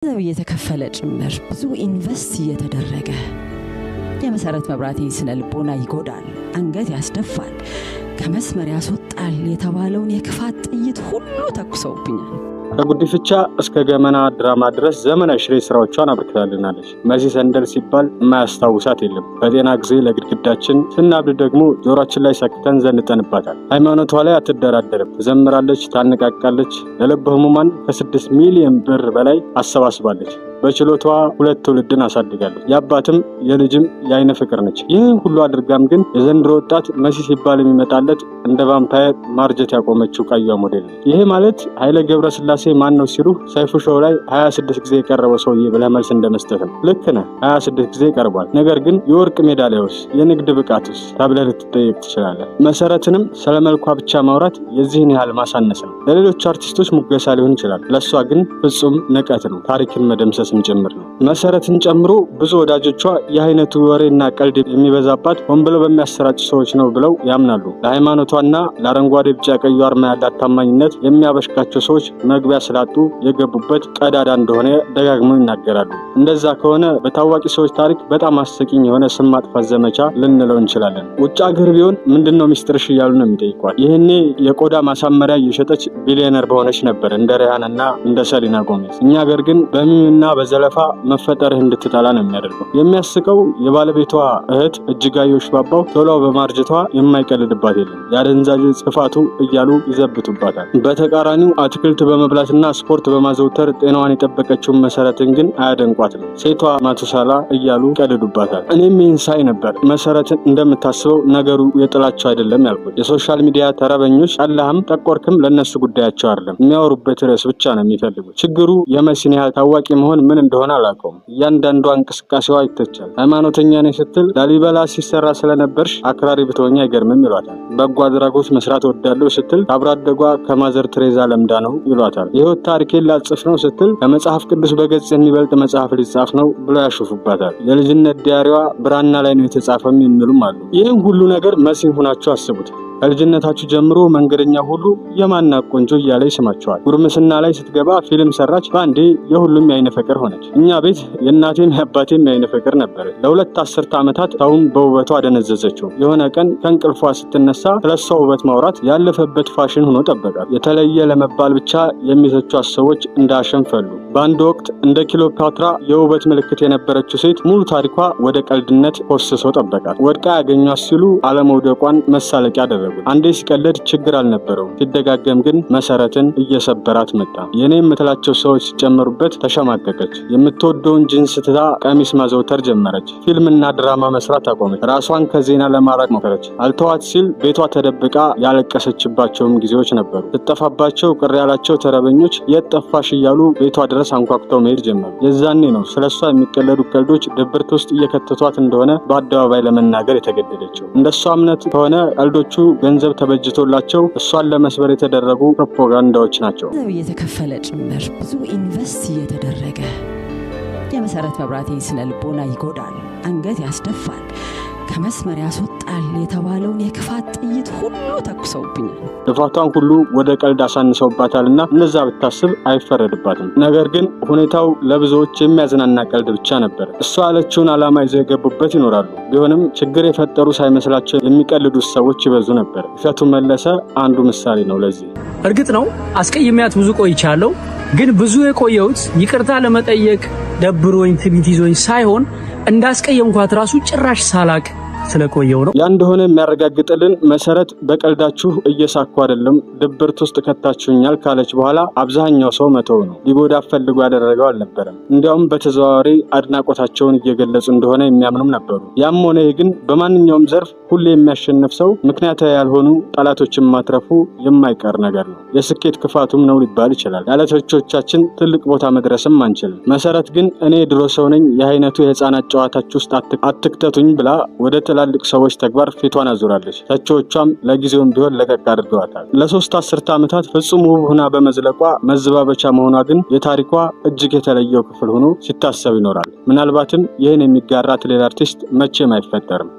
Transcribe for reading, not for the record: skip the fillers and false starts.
ገንዘብ እየተከፈለ ጭምር፣ ብዙ invest እየተደረገ የመሰረት መብራቴን ስነ ልቦና ይጎዳል፣ አንገት ያስደፋል፣ ከመስመር ያስወጣል የተባለውን የክፋት ጥይት ሁሉ ተኩሰውብኛል። ከጉዲፍቻ እስከ ገመና ድራማ ድረስ ዘመናዊ ሽሬ ስራዎቿን አበርክታልናለች። መሲ ሰንደል ሲባል የማያስታውሳት የለም። በጤና ጊዜ ለግድግዳችን ስናብድ ደግሞ ጆሯችን ላይ ሰክተን ዘንጠንባታል። ሃይማኖቷ ላይ አትደራደርም። ትዘምራለች፣ ታነቃቃለች። ለልብ ህሙማን ከ6 ሚሊዮን ብር በላይ አሰባስባለች። በችሎታዋ ሁለት ትውልድን አሳድጋለች። የአባትም የልጅም የአይነ ፍቅር ነች። ይህን ሁሉ አድርጋም ግን የዘንድሮ ወጣት መሲ ሲባል የሚመጣለት እንደ ቫምፓየር ማርጀት ያቆመችው ቀዩዋ ሞዴል ነው። ይሄ ማለት ኃይለ ገብረስላሴ ማን ነው ሲሉ ሰይፉ show ላይ 26 ጊዜ የቀረበው ሰውዬ ብለህ መልስ እንደመስጠት ነው። ልክ ነህ፣ 26 ጊዜ ቀርቧል። ነገር ግን የወርቅ ሜዳሊያውስ፣ የንግድ ብቃቱስ ተብለህ ልትጠየቅ ትችላለህ። መሰረትንም ስለ መልኳ ብቻ ማውራት የዚህን ያህል ማሳነስ ነው። ለሌሎች አርቲስቶች ሙገሳ ሊሆን ይችላል፣ ለእሷ ግን ፍጹም ንቀት ነው። ታሪክን መደምሰስም ጭምር ነው። መሰረትን ጨምሮ ብዙ ወዳጆቿ የአይነቱ ወሬና ቀልድ የሚበዛባት ሆን ብለው በሚያሰራጩ ሰዎች ነው ብለው ያምናሉ። ለሃይማኖቷና ለአረንጓዴ፣ ቢጫ፣ ቀዩ አርማ ያላት ታማኝነት የሚያበሽቃቸው ሰዎች መግቢያ ስላጡ የገቡበት ቀዳዳ እንደሆነ ደጋግመው ይናገራሉ። እንደዛ ከሆነ በታዋቂ ሰዎች ታሪክ በጣም አስቂኝ የሆነ ስም ማጥፋት ዘመቻ ልንለው እንችላለን። ውጭ አገር ቢሆን ምንድን ነው ሚስጥርሽ እያሉ ነው የሚጠይቋት። ይህኔ የቆዳ ማሳመሪያ እየሸጠች ቢሊዮነር በሆነች ነበር፣ እንደ ሪሃና እና እንደ ሰሊና ጎሜዝ። እኛ ሀገር ግን በ meme ና በዘለፋ መፈጠርህ እንድትጠላ ነው የሚያደርገው። የሚያስቀው የባለቤቷ እህት እጅጋየሁ ሽባባው ቶሎ በማርጀቷ የማይቀልድባት የለም። የአደንዛዥ ጽፋቱ እያሉ ይዘብቱባታል። በተቃራኒው አትክልት በመብላትና ስፖርት በማዘውተር ጤናዋን የጠበቀችውን መሰረትን ግን አያደንቋትም። ሴቷ ማቱሳላ እያሉ ይቀልዱባታል። እኔም ይህን ሳይ ነበር መሰረትን እንደምታስበው ነገሩ የጥላቸው አይደለም ያልኩት። የ social media ተረበኞች ጠላህም ጠቆርክም ለእነሱ ጉዳያቸው አይደለም። የሚያወሩበት ርዕስ ብቻ ነው የሚፈልጉት። ችግሩ የመሲን ያህል ታዋቂ መሆን ምን እንደሆነ አላውቀውም። እያንዳንዷ እንቅስቃሴዋ ይተቻል። ሃይማኖተኛ ነኝ ስትል ላሊበላ ሲሰራ ስለነበርሽ አክራሪ ብትሆኚ አይገርምም ይሏታል። በጎ አድራጎት መስራት እወዳለሁ ስትል ከአብሮ አደጓ ከማዘር ቴሬዛ ለምዳ ነው ይሏታል። የህይወት ታሪኬን ላጽፍ ነው ስትል ከመጽሐፍ ቅዱስ በገጽ የሚበልጥ መጽሐፍ ሊጻፍ ነው ብለው ያሾፉባታል። የልጅነት diary ዋ ብራና ላይ ነው የተጻፈም የሚሉም አሉ። ይህን ሁሉ ነገር መሲን ሁናችሁ አስቡት። ከልጅነታችሁ ጀምሮ መንገደኛ ሁሉ የማናት ቆንጆ እያለ ይስማቸዋል። ጉርምስና ላይ ስትገባ ፊልም ሰራች፣ በአንዴ የሁሉም የአይነ ፍቅር ሆነች። እኛ ቤት የእናቴም የአባቴም የአይነ ፍቅር ነበር። ለ2 አስርተ ዓመታት ሰውን በውበቷ አደነዘዘችው። የሆነ ቀን ከእንቅልፏ ስትነሳ ስለሷ ውበት ማውራት ያለፈበት ፋሽን ሆኖ ጠበቃት። የተለየ ለመባል ብቻ የሚተቿት ሰዎች እንዳሸን ፈሉ። በአንድ ወቅት እንደ ክሊዮፓትራ የውበት ምልክት የነበረችው ሴት ሙሉ ታሪኳ ወደ ቀልድነት ኮስሶ ጠበቃት። ወድቃ ያገኟት ሲሉ አለመውደቋን መሳለቂያ አደረጉት። አንዴ ሲቀለድ ችግር አልነበረውም። ሲደጋገም ግን መሰረትን እየሰበራት መጣ። የኔ የምትላቸው ሰዎች ሲጨመሩበት ተሸማቀቀች። የምትወደውን ጅንስ ትታ ቀሚስ ማዘውተር ጀመረች። ፊልምና ድራማ መስራት አቆመች። ራሷን ከዜና ለማራቅ ሞከረች። አልተዋት ሲል ቤቷ ተደብቃ ያለቀሰችባቸውም ጊዜዎች ነበሩ። ስትጠፋባቸው ቅር ያላቸው ተረበኞች የት ጠፋሽ እያሉ ቤቷ ድረስ አንኳኩተው መሄድ ጀመሩ። የዛኔ ነው ስለሷ የሚቀለዱ ቀልዶች ድብርት ውስጥ እየከተቷት እንደሆነ በአደባባይ ለመናገር የተገደደችው። እንደሷ እምነት ከሆነ ቀልዶቹ ገንዘብ ተበጅቶላቸው እሷን ለመስበር የተደረጉ ፕሮፓጋንዳዎች ናቸው። ገንዘብ እየተከፈለ ጭምር፣ ብዙ invest እየተደረገ የመሰረት መብራቴን ስነ ልቦና ይጎዳል፣ አንገት ያስደፋል፣ ከመስመር ያስወጣል የተባለውን የክፋት ጥይት ሁሉ ተኩሰውብኛል። ልፋቷን ሁሉ ወደ ቀልድ አሳንሰውባታልና እነዛ ብታስብ አይፈረድባትም። ነገር ግን ሁኔታው ለብዙዎች የሚያዝናና ቀልድ ብቻ ነበር። እሷ ያለችውን ዓላማ ይዘው የገቡበት ይኖራሉ። ቢሆንም ችግር የፈጠሩ ሳይመስላቸው የሚቀልዱት ሰዎች ይበዙ ነበር። እሸቱ መለሰ አንዱ ምሳሌ ነው ለዚህ። እርግጥ ነው አስቀይሜያት ብዙ ቆይቻለሁ። ግን ብዙ የቆየሁት ይቅርታ ለመጠየቅ ደብሮኝ ትዕቢት ይዞኝ ሳይሆን እንዳስቀየምኳት ራሱ ጭራሽ ሳላቅ ስለቆየው ነው። ያ እንደሆነ የሚያረጋግጥልን መሰረት በቀልዳችሁ እየሳኩ አይደለም፣ ድብርት ውስጥ ከታችሁኛል ካለች በኋላ አብዛኛው ሰው መተው ነው። ሊጎዳ ፈልጎ ያደረገው አልነበረም። እንዲያውም በተዘዋዋሪ አድናቆታቸውን እየገለጹ እንደሆነ የሚያምኑም ነበሩ። ያም ሆነ ይህ ግን በማንኛውም ዘርፍ ሁሌ የሚያሸንፍ ሰው ምክንያታዊ ያልሆኑ ጠላቶችን ማትረፉ የማይቀር ነገር ነው። የስኬት ክፋቱም ነው ሊባል ይችላል። ያለ ተቺዎቻችን ትልቅ ቦታ መድረስም አንችልም። መሰረት ግን እኔ ድሮ ሰው ነኝ፣ የአይነቱ የህፃናት ጨዋታችሁ ውስጥ አትክተቱኝ ብላ ወደ ትላልቅ ሰዎች ተግባር ፊቷን አዙራለች። ተቺዎቿም ለጊዜውም ቢሆን ለቀቅ አድርገዋታል። ለ3 አስርተ ዓመታት ፍጹም ውብ ሆና በመዝለቋ መዘባበቻ መሆኗ ግን የታሪኳ እጅግ የተለየው ክፍል ሆኖ ሲታሰብ ይኖራል። ምናልባትም ይህን የሚጋራት ሌላ አርቲስት መቼም አይፈጠርም።